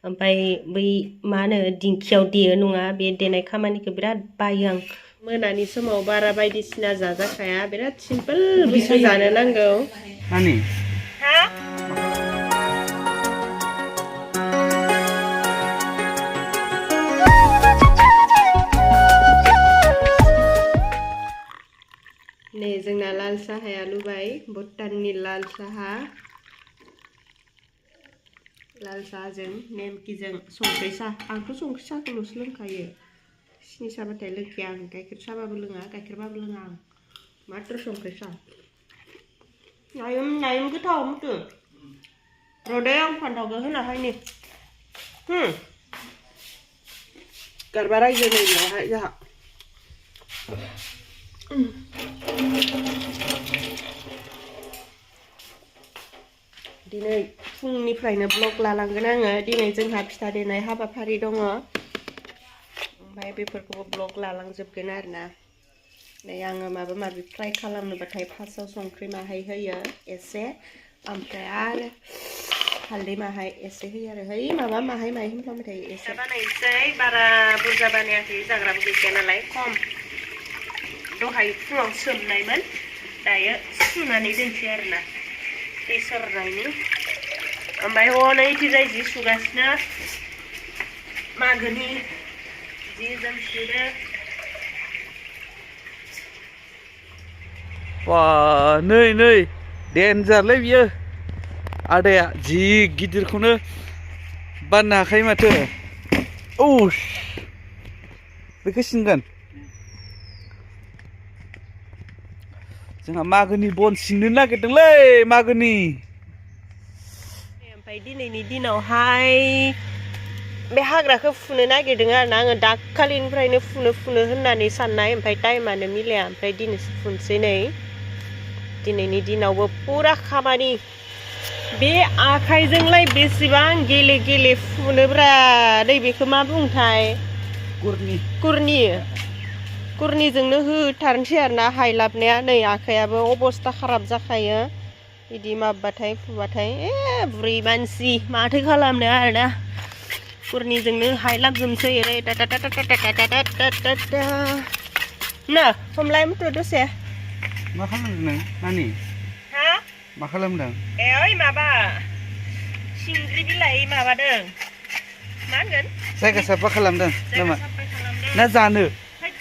ओमफ्राय बै मा होनो दिंखियाव देयो नङा बे देनाय खामानिखौ बिराद बायो आं मोनानि समाव बारा बायदिसिना जाजाखाया बिराद सिम्पोल बुस्थु जानो नांगौ नानि हा नै जोंना लाल साहाया लुबाय भुटाननि लाल साहाजों नेमखिजों संख्रि साहा आंथ' संख्रि साहाखौल'सो लोंखायो सिनि साहाबाथाय लोंखाया आं गाइखेर साहाबाबो लोङा गाइखेरबाबो लोङा आं मात्र संख्रि साहा नायम गोथाव मथो र'दै आं फान्थावखौ होना हायनि गारबा रायजो नै बेयावहाय जोंहा दिनै फुंनिफ्रायनो ब्लग लालांगोन आङो दिनै जोंहा फिथा देनाय हाबाफारि दङ ओमफ्राय बेफोरखौबो ब्लग लालांजोबगोन आरोना नै आङो माबा माबि फ्राय खालामनोबाथाय फार्स्टआव संख्रि माहाय होयो एसे ओमफ्राय आरो हालदै माहाय एसे होयो आरो है माबा माहाय होनफ्लांबाय थायो एसे बानायनोसै बारा बुरजा बानायाखै जाग्राबो गैखाया नालाय खम दहाय फुङाव सोमनायमोन दायो सुनानै दोनसै आरोना दै सरनायनि ओमफ्राय हनै इथिजाय जि सुगासिनो मागोनि जि जोम सुदो Wah, नै देन्जारलै बियो आदाया जि गिदिरखौनो बाननो हाखायो माथो औस बेखौ सिनगोन जोंहा मागोनि बन सिननो नागिरदोंलै मागोनि ओमफ्राय दिनैनि दिनावहाय बे हाग्राखौ फुनो नागिरदों आरोना आङो दाखालिनिफ्रायनो फुनो होननानै साननाय ओमफ्राय टाइमानो मिलाया ओमफ्राय दिनैसो फुनसै नै दिनैनि दिनावबो पुरा खामानि बे आखाइजोंलाय बेसेबां गेले फुनोब्रा नै बेखौ मा बुंथाय कुरनिजोंनो होथारनोसै आरोना हायलाबनाया नै आखाइयाबो अबस्था खाराब जाखायो बिदि माबाबाथाय फुबाथाय बुरै मानसि माथो खालामनो आरोना कुरनिजोंनो हायलाबजोबनोसै ओरै ना हमलाय मथ' दसे मा खालामदों नों नानि हा मा खालामदों ओइ माबा सिंग्रि बिलाइ माबादों मा होनगोन जायगा साफा खालामदों नामा ना जानो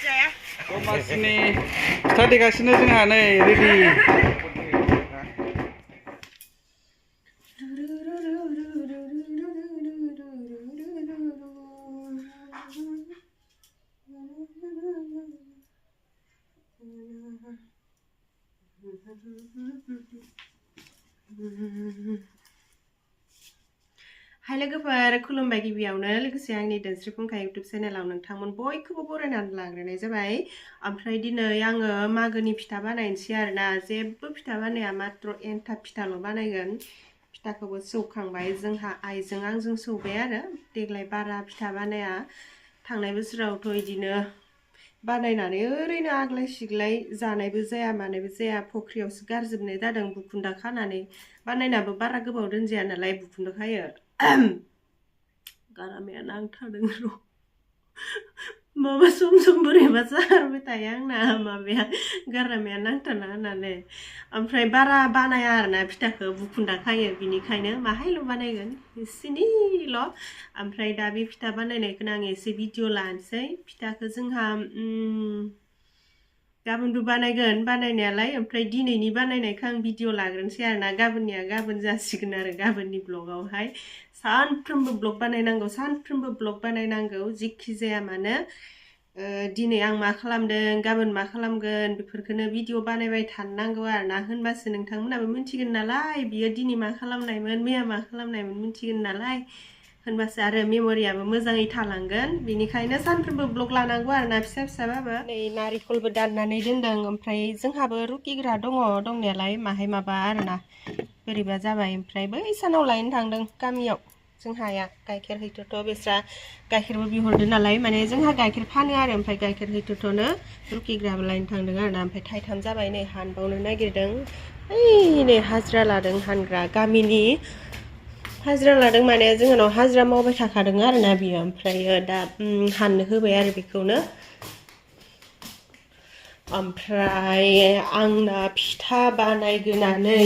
जाया दमासिनि फिथा देगासिनो जोंहा नै रेडि हाय लोगोफोर खुलुमबाय गिबियावनो लोगोसे आंनि दोनस्रि फुंखा इउटुब चेनेलाव नोंथांमोन बयखौबो बरायनानै लाग्रोनाय जाबाय ओमफ्राय दिनै आङो मागोनि फिथा बानायनोसै आरोना जेबो फिथा बानाया मात्र एन्थाब फिथाल' बानायगोन फिथाखौबो सौखांबाय जोंहा आइजों आंजों सौबाय आरो देग्लाय बारा फिथा बानाया थांनाय बोसोरावथ' बिदिनो बानायनानै ओरैनो आग्लाय सिग्लाय जानायबो जाया मानायबो जाया फख्रियावसो गारजोबनाय जादों बुखुन्दा खानानै बानायनाबो बारा गोबाव दोनजाया नालाय बुखुन्दा खायो गारामाया नांथारदों र' माबा सम बोरैबा जाबाय थायो आंना माबाया गारामाया नांथारना होननानै ओमफ्राय बारा बानाया आरोना फिथाखौ बुखुन्दा खायो बिनिखायनो माहायल' बानायगोन एसेनिल' ओमफ्राय दा बे फिथा बानायनायखौनो आं एसे भिडिअ लानोसै फिथाखौ जोंहा गाबोनबो बानायगोन बानायनायालाय ओमफ्राय दिनैनि बानायनायखौ आं भिडिअ लाग्रोनोसै आरोना गाबोननिया गाबोन जासिगोन आरो गाबोननि ब्लगावहाय सानफ्रोमबो ब्लग बानायनांगौ जिखि जाया मानो दिनै आं मा खालामदों गाबोन मा खालामगोन बेफोरखौनो भिडिअ बानायबाय थानांगौ आरोना होनबासो नोंथांमोनाबो मिथिगोन नालाय बियो दिनै मा खालामनायमोन मैया मा खालामनायमोन मिथिगोन नालाय होनबासो आरो मेम'रियाबो मोजाङै थालांगोन बिनिखायनो सानफ्रोमबो ब्लग लानांगौ आरोना फिसा फिसाबाबो नै नारिखलबो दाननानै दोनदों ओमफ्राय जोंहाबो रुखिग्रा दङ दंनायालाय माहाय माबा आरोना बोरैबा जाबाय ओमफ्राय बै सानाव लायनो थांदों गामियाव जोंहाया गाइखेर हैथ'थ' बेस्रा गाइखेरबो बिहरदो नालाय माने जोंहा गाइखेर फानो आरो ओमफ्राय गाइखेर हैथ'थ'नो रुखिग्राबो लायनो थांदों आरोना ओमफ्राय थाइथाम जाबाय नै हानबावनो नागिरदों ओइ नै हाजिरा लादों हानग्रा गामिनि हाजिरा लादों माने जोंनाव हाजिरा मावबाय थाखादों आरोना बियो ओमफ्रायो दा हाननो होबाय आरो बेखौनो ओमफ्राय आंना फिथा बानायगोनानै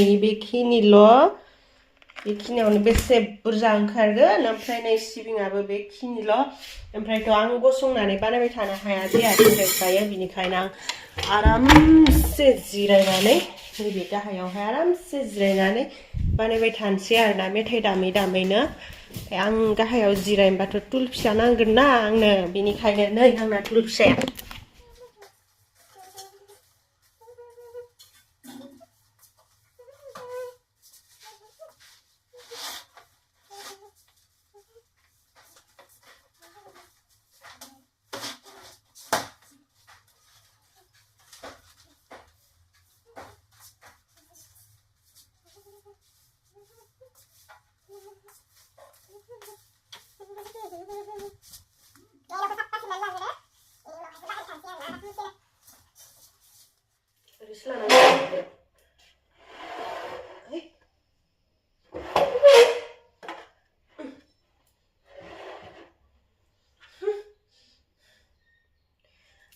बेखिनियावनो बेसे बुरजा ओंखारगोन ओमफ्राय नै सिबिङाबो बेखिनिल' ओमफ्रायथ' आं गसंनानै बानायबाय थानो हाया देहा थिंजायो बिनिखायनो आं आरामसे जिरायनानै नैबे गाहायावहाय आरामसे जिरायनानै बानायबाय थानोसै आरोना मेथाइ दामै दामैनो आं गाहायाव जिरायनोबाथ' टुल फिसा नांगोन ना आंनो बिनिखायनो नै आंना टुल फिसाया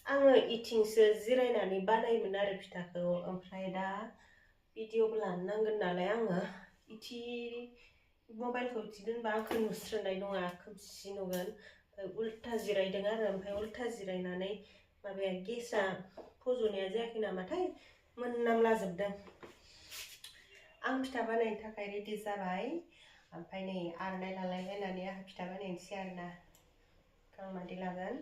आङो इथिंसो जिरायनानै बानायोमोन आरो फिथाखौ ओमफ्राय दा भिडिअबो लानो नांगोन नालाय आङो इथि मबाइलखौ इथि दोनबा आंखौ नुस्रोनाय नङा खोमसि नुगोन उल्था जिरायदों आरो ओमफ्राय उल्था जिरायनानै माबाया गेसा फज'नाया जायाखै नामाथाय मोनामलाजोबदों आं फिथा बानायनो थाखाय रेडि जाबाय ओमफ्राय नै आर'नाइ लालायलायनानै आंहा फिथा बानायनोसै आरोना गांमादि लागोन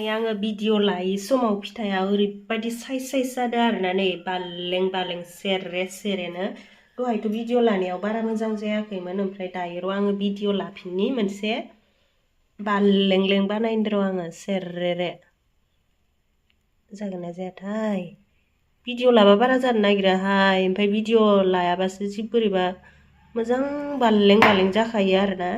आङो भिडिअ लायै समाव फिथाया ओरैबायदि साइज जादों आरोना नै बालें सेरे सेरेनो दहायथ' भिडिअ लानायाव बारा मोजां जायाखैमोन ओमफ्राय दायो आङो भिडिअ लाफिननि मोनसे बालें बानायनो र' आङो सेरेरे जागोन ना जायाथाय भिडिअ लाबा बारा जानो नागिराहाय ओमफ्राय भिडिअ लायाबासो जि बोरैबा मोजां बालें जाखायो आरोना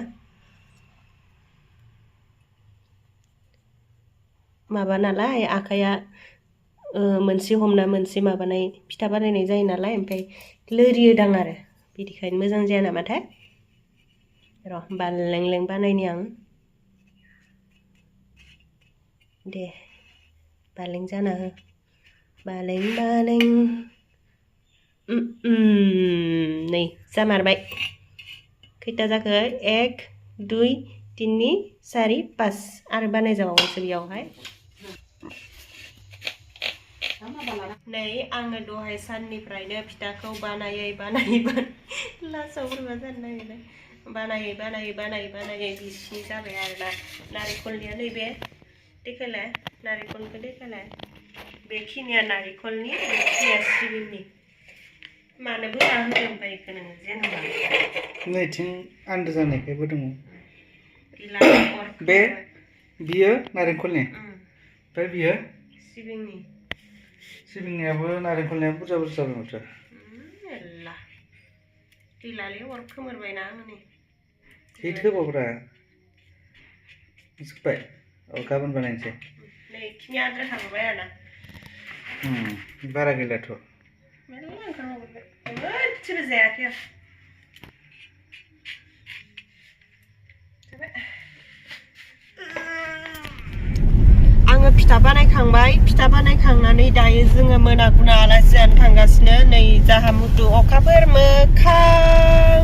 माबा नालाय आखाइया मोनसे हमना मोनसे माबानाय फिथा बानायनाय जायो नालाय ओमफ्राय लोरियोदां आरो बिदिखायनो मोजां जाया नामाथाय र' बालें बानायनि आं दे बालें जाना हो बालें नै जामारबाय खैथा जाखो 1 2 3 4 5 आरो बानायजाबावोसो बेयावहाय नै आङो दहाय साननिफ्रायनो फिथाखौ बानायै लासाव बोरैबा जानो नागिरबाय बानायै बिसि जाबाय आरोना नारेंखलनिया नैबे देखायलाय नारेंखलखौ देखायलाय बेखिनिया नारेंखलनि बेखिनिया सिबिंनि मानो बोना होदों ओमफ्राय बेखौ नोङो जेनेबा नैथिं आन्दो जानायखायबो दङ बियो नारेंखलनि ओमफ्राय बियो सिबिंनियाबो नारेंखलनिया बुरजा जाबाय माथो मेरला गैलालै अर खोमोरबायना आङो नै हिट होबावब्रा जोब्बाय गाबोन बानायनोसै नै खिनि आद्रा थाबोबाय आरोना बारा गैलाथ' मेरला ओंखारबावबाय मोनसेबो जायाखै आङो फिथा बानायखांनानै दायो जोङो मोनागुना आलासि जानो थांगासिनो नै जाहा मुथु अखाफोर मोखां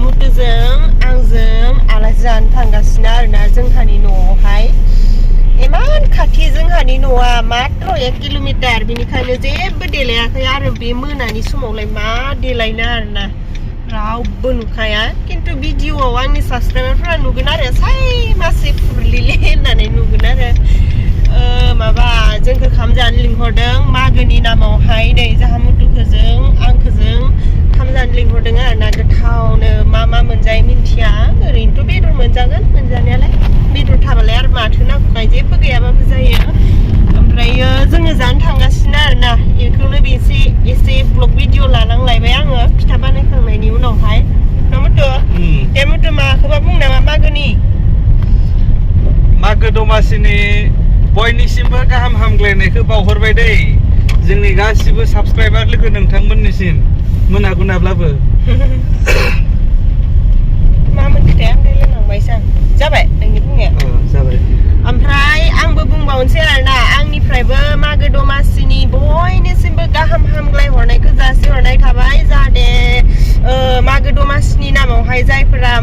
मुथुजों आंजों आलासि जानो थांगासिनो आरोना जोंहानि न'आवहाय इमान खाथि जोंहानि न'आ मात्र 1 किल'मिटार बिनिखायनो जेबो देलायाखै आरो बे मोनानि समावलाय मा देलायनो आरोना रावबो नुखाया किन्तु भिडिअआव आंनि साबस्क्राइबारफोरा नुगोन आरो साइ मासे फुरलिले होननानै नुगोन आरो माबा जोंखौ खाम जानो लिंहरदों मागोनि नामावहाय नै जाहा मुथुखोजों आंखोजों खाम जानो लिंहरदों आरोना गोथावनो मा मोनजायो मिन्थिया ओरैनोथ' बेदर मोनजागोन मोनजानायालाय बेदर थाबालाय आरो माथो नांगौखाय जेबो गैयाबाबो जायो ओमफ्रायो जोङो जानो थांगासिनो आरोना बेखौनो एसे ब्लग भिडिअ लानांलायबाय आङो फिथा बानायखांनायनि उनावहाय मुथु माखौबा बुं नामा मागो दमासिनि बयनिसिमबो गाहाम हामग्लायनायखौ बावहरबाय दै जोंनि गासिबो साबस्क्राइबार लोगो नोंथांमोननिसिम मोनागुनाब्लाबो मामोन खोथाया रायलायलांबायसो आं जाबाय नोंनि बुंनाया जाबाय ओमफ्राय आंबो बुंबावनोसै आरोना आंनिफ्रायबो मागो दमासिनि बयनिसिमबो गाहाम हामग्लाय हरनायखौ जासिहरनाय थाबाय जाहाथे मागो दमासिनि नामावहाय जायफोरा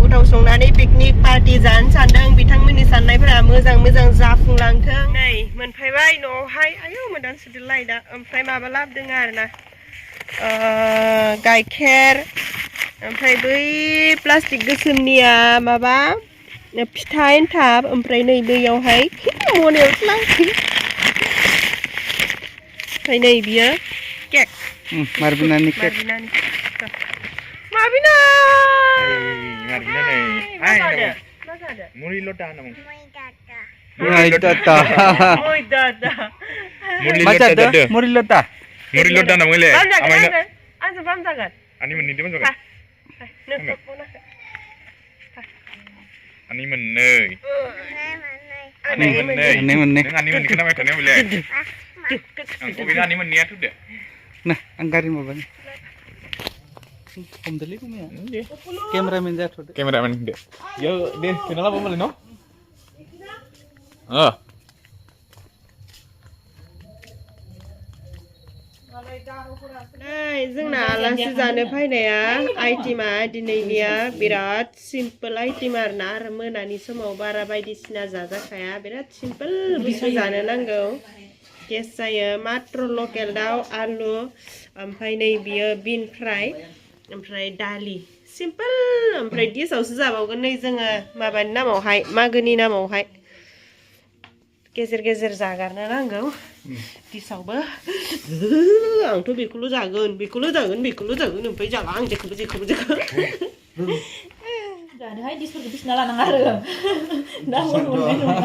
गोथाव संनानै पिकनिक पार्टि जानो सानदों बिथांमोननि साननायफोरा मोजां जाफुंलांथों नै मोनफैबाय न'आवहाय आयौ मोदान सुदोलाय दा ओमफ्राय माबा लाबोदों आरोना गाइखेर ओमफ्राय बै प्लास्टिक गोसोमनिया माबा फिथा एन्थाब ओमफ्राय नै बैयावहाय मनायावसो लांसै ओमफ्राय नै बियो केक मारबिनानि केक मारबिना Cameraman जाथ'दो Cameraman deh. Yo, deh, kenal apa malah no? नै जोंना आलासि जानो फैनाया आइटेमा दिनैनिया बिराद सिम्पोल आइटेम आरोना आरो मोनानि समाव बारा बायदिसिना जाजाखाया बिराद सिम्पोल बुस्थु जानो नांगौ गेस जायो मात्र लकेल दाउ आलु ओमफ्राय नै बियो बिन फ्राय ओमफ्राय दालि सिम्पोल ओमफ्राय गेसावसो जाबावगोन नै जोङो माबानि नामावहाय मागोनि नामावहाय गेजेर जागारनो नांगौ गेसावबो आंथ' बेखौल' जागोन ओमफ्राय जाला आं जेखौबो जानोहाय दिसफोरखौ बिसिना लानाङा आरो दा मोननाय नङा